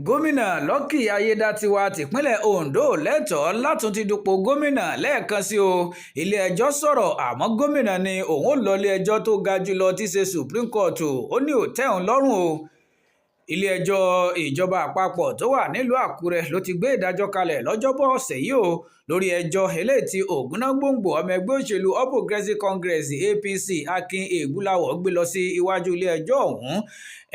Gómìnà Lucky Aiyedàatiwá tìpínlẹ̀ Ondo lẹ́tọ̀ọ́ látún ti dupò gómìnà lẹ́ẹ̀kan sí i. Ilé-ẹjọ́ sọ̀rọ̀, àmọ́ gómìnà ní òun ò lọ ilé-ẹjọ́ tó ga jù lọ tí í ṣe Supreme Court. Ó ní ó tẹ́ òun lọ́rùn o. Ilé-ẹjọ́ ìjọba àpapọ̀ tó wà nílùú Àkúrẹ́ ló ti gbé ìdájọ́ kalẹ̀ lọ́jọ́bọ́ ọ̀sẹ̀ yìí o lórí ẹjọ́ eléyìí tí ògúnná-gbòǹgbò ọmọ ẹgbẹ́ òṣèlú All Progressives Congress, APC, Akin Egbúláwọ̀ gbé lọ sí iwájú ilé-ẹjọ́ ọ̀hún.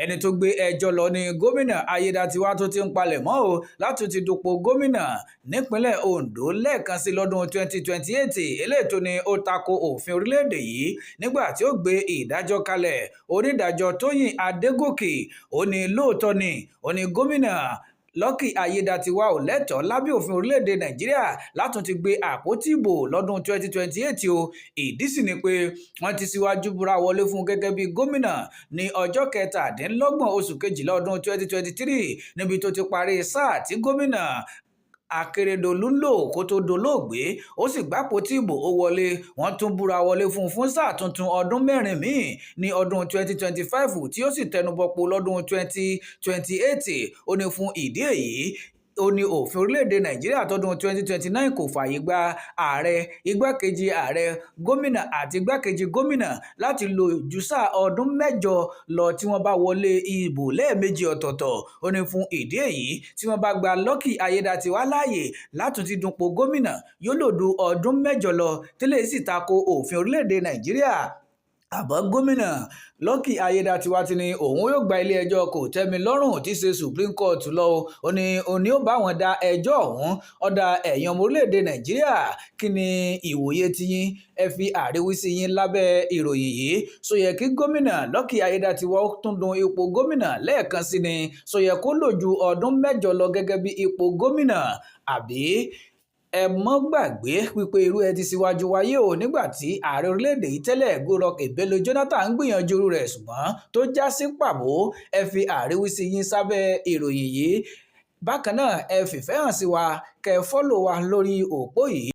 Ẹni tó gbé ẹjọ́ lọ ní gómìnà Ayédàtiwá tó ti ń palẹ̀mọ́ o láti ti dupò gómìnà nípínlẹ̀ Ondo lẹ́ẹ̀kan sí lọ́dún 2028, eléyìí tó ní ó tako òfin orílẹ̀-èdè yìí. Nígbà tí ó gbé ìdájọ́ kalẹ̀, onídàájọ́ Tóyìn Adégòkè ó ní lóòótọ́ ni, ó ní gómìnà Lucky Aiyedàatiwá ò lẹ́tọ̀ọ́ lábẹ́ òfin orílẹ̀-èdè Nàìjíríà látún ti gbé àpótí ìbò lọ́dún 2028 o. Ìdí sì ni pé wọ́n ti síwájú búra wọlé fún gẹ́gẹ́ bí gómìnà ní ọjọ́ 27 oṣù kejìlá ọdún 2023, níbi tó ti parí sáà tí gómìnà Akérèdọ́lù lò kó tó dolóògbé. Ó sì gbapò tí ìbò, ó wọlé. Wọ́n tún búra wọlé fún un fún sáà tuntun ọdún 4 míì ní ọdún 2025, tí ó sì tẹnubọpo lọ́dún 2028. Ó ní fún ìdí èyí, ó ní òfin orílẹ̀-èdè Nàìjíríà tọdún 2029 kò fààyè gba ààrẹ, igbákejì ààrẹ, gómìnà àti igbákejì gómìnà láti lò ju sáà ọdún 8 lọ tí wọ́n bá wọlé ìbò lẹ́ẹ̀mejì ọ̀tọ̀ọ̀tọ̀. Ó ní fún ìdí èyí, tí wọ́n bá gba Lucky Aiyedàatiwá láàyè látún ti dupò gómìnà, yóò lò ju ọdún 8 lọ, tẹ́lẹ̀ sì tako òfin orílẹ̀-èdè Nàìjíríà. Àmọ́ gómìnà Lucky Aiyedàatiwá ti ní òun yóò gba ilé-ẹjọ́ kò-tẹ́-mi-lọ́rùn tí í ṣe Supreme Court lọ. Ó ní òun ni ó bá wọn dá ẹjọ́ ọ̀hún. Ó dá ẹ̀yin ọmọ orílẹ̀-èdè Nàìjíríà, kí ni ìwòye tiyín? Ẹ fi àríwísí yín lábẹ́ ìròyìn yìí. Ṣó yẹ kí gómìnà Lucky Aiyedàatiwá tún du ipò gómìnà lẹ́ẹ̀kan sí ni? Ṣó yẹ kó lò ju ọdún 8 lọ gẹ́gẹ́ bí ipò gómìnà àbí? Ẹ mọ́ gbàgbé wípé irú ẹ ti síwájú wáyé o nígbà tí ààrẹ orílẹ̀-èdè yìí tẹ́lẹ̀, Goodluck Ebele Jonathan, ń gbìyànjú irú rẹ̀ ṣùgbọ́n tó já sí pàbó. Ẹ fi àríwísí yín sábẹ́ ìròyìn yìí. Bákan náà, ẹ fìfẹ́ hàn sí wa, kẹ́ ẹ follow wa lórí òpó yìí.